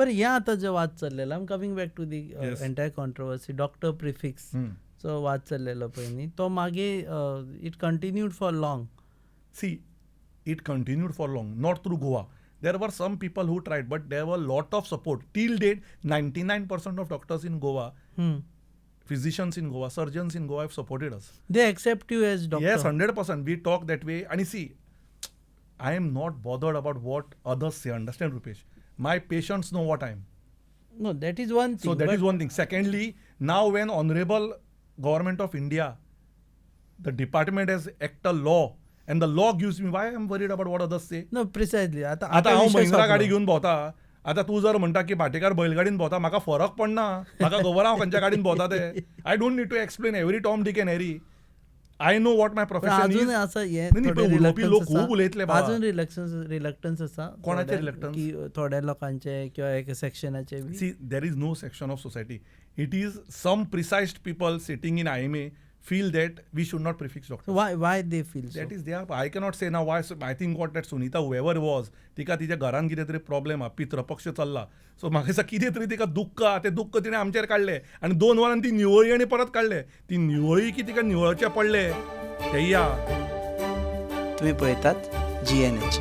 बरं, हे आतां जे वाद चल्लेलो, I'm coming back to the entire controversy, doctor prefix चो वाद चल्लेलो पळय न्ही, तो मागीर it continued for long. See, it continued for long, not through Goa. There were some people who tried, but there were lot of support. Till date, 99% of doctors in Goa, physicians in Goa, surgeons in Goa have supported us. They accept you as doctor? Yes, 100%. We talk that way. And see, I am not bothered about what others say. Understand, Rupesh? My patients know what I am. No, that is one So that is one thing. Secondly, now when Honorable Government of India, the department has act a law, and the law gives me, why I am worried about what others say? No, precisely. आता आता हांव विशय महिंद्रा सोंपलो. गाडी घेवन भोंवता. आतां तूं जर म्हणटा की भाटेकार बैलगाडीन भोंवता, म्हाका फरक पडना. म्हाका खबर हांव खंयच्या गाडीन भोंवता ते. I don't need to explain every Tom, Dick and Harry. I know what my पण profession. अजून आसा हे नाही, थोडे पण उलोवपी लोक reluctance खूब आसा. उलयतले बाबा. अजून रिलक्टन्स आसा. कोणाचे reluctance? की थोड्या लोकांचे किंवा एका सेक्शनाचे बी. See, there is no section of society. It is some precise people sitting in IMA feel that we should not prefix doctor. Why they feel? That is there. I cannot say ना Y. I think what that Sunita, whoever was, तिका तिच्या घरान कितें तरी problem आहा, पितृपक्ष चल्ला. So म्हाका दिसता कितें तरी तिका दुख्ख आहा, तें दुख्ख तिणें आमचेर काडलें आनी 2 वरां ती निवळी आनी परत काडलें. ती निवळी की तिका निवळचें पडलें तेय. तुम्ही पळयतात जीएनएच.